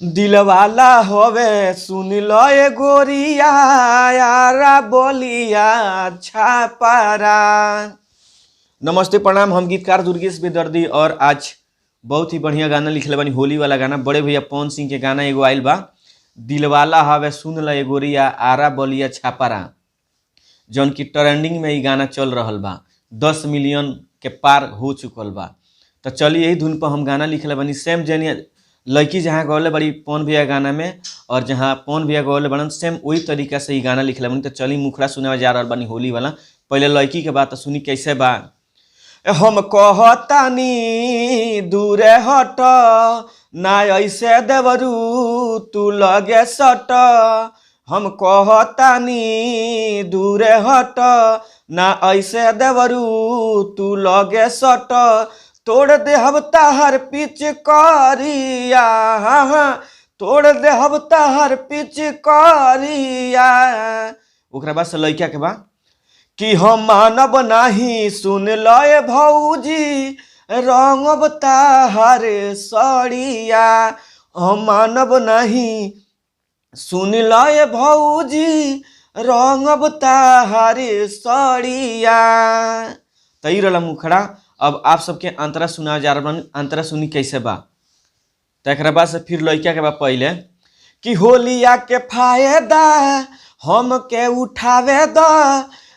दिलवाला होवे सुन लो ए गोरिया, यारा बोलिया छापारा। नमस्ते, प्रणाम। हम गीतकार दुर्गेश बेदर्दी और आज बहुत ही बढ़िया गाना लिखले बानी, होली वाला गाना। बड़े भैया पवन सिंह के गाना एगो आइल बा, दिलवाला हवे सुन ल ए गोरिया आरा बलिया छापारा, जौन की ट्रेंडिंग में ई गाना चल रहल बा, 10 मिलियन के पार हो चुकल बा। तो चलिए, यही धुन पर हम गाना लिखले बानी। सेम जनी लड़की जहाँ गौले बड़ी पवन भैया गाना में और जहाँ पवन भैया गौले बड़न, सेम वही तरीका से ई गाना लिखले बानी। तो चली, मुखड़ा सुनावे जा रहल बानी होली वाला। पहले लड़की के बात सुनी कैसे बा। हम कहतानी दूरे हट ना, ऐसे देवरू तू लगे सट। हम कहतानी दूरे हट ना, ऐसे देवरू तू लगे सट। तोड़ देहब ताहर पिच करिया, तोड़ देहब ताहर पिच करिया। ओकरा बाद से लइका के बा कि हम मानब नाही सुन लय भौजी, रंगब ताहर सड़िया। हम मानब नाही सुन लय भौजी, रंगब ताहर सड़िया। त ई रहला मुखड़ा। अब आप सबके अंतरा सुना जा रहल बानी, अंतरा सुनी कैसे बा। त एकरा बाद से फिर लइका के बा पहिले कि होलिया के फायदा हम के उठावे द,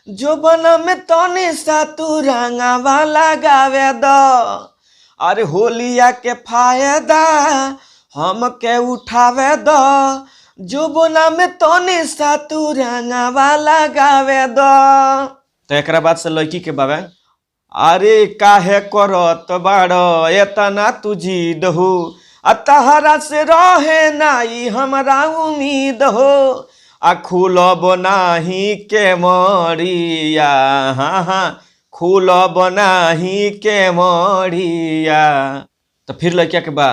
जोबन में तनी सा तू रंगावा लगावे द। अरे होलिया के फायदा हम के उठावे द, जोबना में तनी सा तू रंगावा लगावे द। त एकरा बाद से लड़की के बाबा, अरे काहे करत बाड़ एतना तू जिद हो, आ तहरा से रहे नाई हमरा उम्मीद हो। आ खुलब नाही के मरिया, हाँ हाँ, खुलब नाही के मरिया। त फिर लड़किया के बा,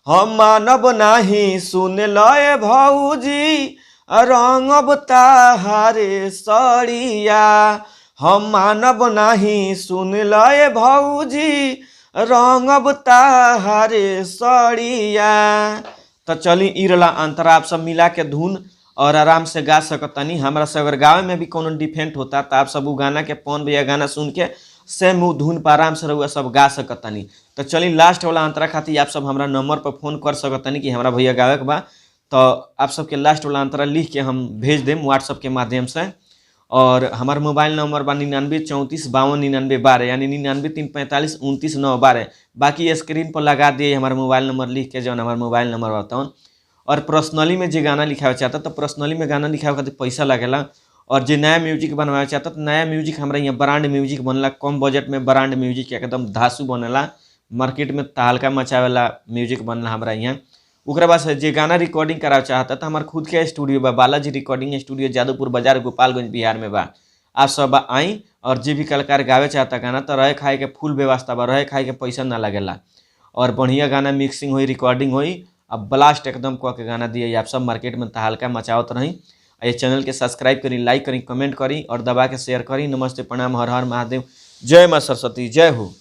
हम मानब नाही सुन लय भौजी, रंगब ताहारे सड़िया। हम मानब नाही सुन लय भौजी, रंगब ताहारे सड़िया। त चली, ई रहला अंतरा। आप सब मिला के धुन और आराम से गा सकतानी। हमरा से अगर गावे में भी कोनो डिफेंट होता तो आप सब उ गाना के, पवन भैया गाना सुन के सेम उ धुन पर आराम से रउआ सब गा सकतानी। तो चली, लास्ट वाला अंतरा खातिर आप सब हमरा नंबर पर फोन कर सकतानी कि हमरा भैया गावे के बा। तो आप सबके लास्ट वाला अंतरा लिख के हम भेज देम व्हाट्सअप के माध्यम से। और हमार मोबाइल नंबर बा 9934529912, यानी 9934529912। बाकी स्क्रीन पर लगा दिए हमार मोबाइल नंबर लिख के, जौन हमार मोबाइल नंबर बा। और पर्सनली में जे गाना लिखावे चाहता तो पर्सनली में गाना लिखावे खातिर पैसा लगेला। और जे नया म्यूजिक बनवावे चाहता तो नया म्यूजिक हमरा यहाँ ब्रांड म्यूजिक बनला, कम बजट में ब्रांड म्यूजिक एकदम धासु बनेला, मार्केट में तहलका मचावेला म्यूजिक बनला हमरा यहाँ। ओकरा बाद से जे गाना रिकॉर्डिंग करावे चाहता तो हमार खुद के स्टूडियो बा, बालाजी रिकॉर्डिंग स्टूडियो, जादवपुर बाजार, गोपालगंज, बिहार में बा। आप सब आई और जे भी कलाकार गावे चाहता गाना तो रहे खाए के फुल व्यवस्था बा, रहे खाए के पैसा ना लगेला और बढ़िया गाना मिक्सिंग होई, रिकॉर्डिंग होई। अब ब्लास्ट एकदम कह के गाना दिए, आप सब मार्केट में तहलका मचावत रही। ये चैनल के सब्सक्राइब करी, लाइक करी, कमेंट करी और दबा के शेयर करी। नमस्ते, प्रणाम, हर हर महादेव, जय माँ सरस्वती, जय हो।